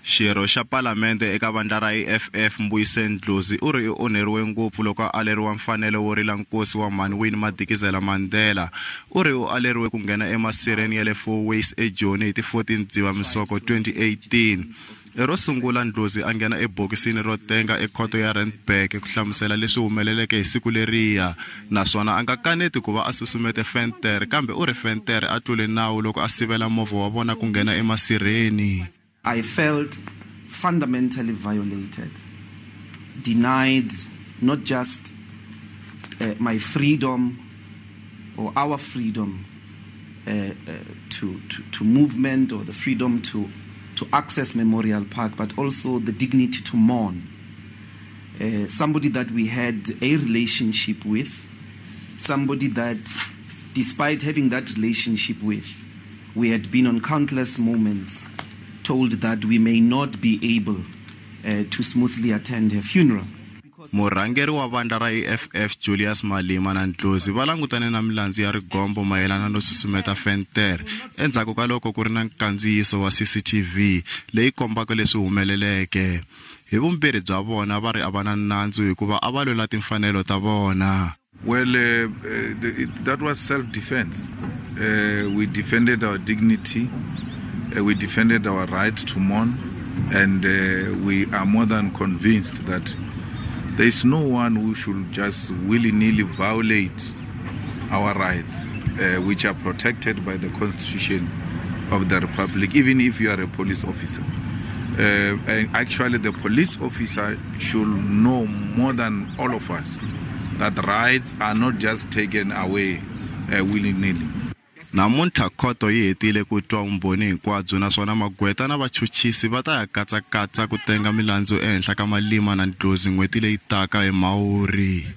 Xirho xa palamende eka vandla ra EFF Mbuyiseni Ndlozi u ri u onheriwe ngopfu loko a aleriwa mfanelo wo rila nkosi wa mhani Winnie Madikizela Mandela. U ri u aleriwe ku nghena emasirheni ya le Fourways eJoni hi ti 14 Dzivamisoko 2018. I ro sungula Ndlozi a nghena ebokisini ro tenga ekhoto ya Randburg ku hlamusela leswi humeleleke hi siku leriya, naswona a nga kaneti ku va a susumete Venter, kambe u ri Venter a tlule nawu loko a sivela movha wa vona ku nghena emasirheni. I felt fundamentally violated, denied not just my freedom or our freedom to movement or the freedom to access Memorial Park, but also the dignity to mourn. Somebody that we had a relationship with, somebody that, despite having that relationship with, we had been on countless moments told that we may not be able to smoothly attend her funeral. Murhangeri wa vandla ra EFF Julius Malema na Ndlozi va langutane na milandzu ya rigombo mayelana no susumeta Venter endzhaku ka loko ku ri na nkandziyiso wa CCTV leyi kombaka leswi humeleleke. Hi vumbirhi bya vona va ri a va na nandzu hikuva a va lwela timfanelo ta vona. Well, that was self-defense. We defended our dignity, we defended our right to mourn, and we are more than convinced that there is no one who should just willy-nilly violate our rights, which are protected by the Constitution of the Republic, even if you are a police officer. And actually, the police officer should know more than all of us that rights are not just taken away willy-nilly. Namuntlha khoto yi hetile ku twa vumbhoni hinkwabyo, naswona magqweta na vachuchisi va ta ya katsakatsa ku tenga milandzu ehenhla ka Malema na Ndlozi n'hweti leyi taka hi Mhawuri.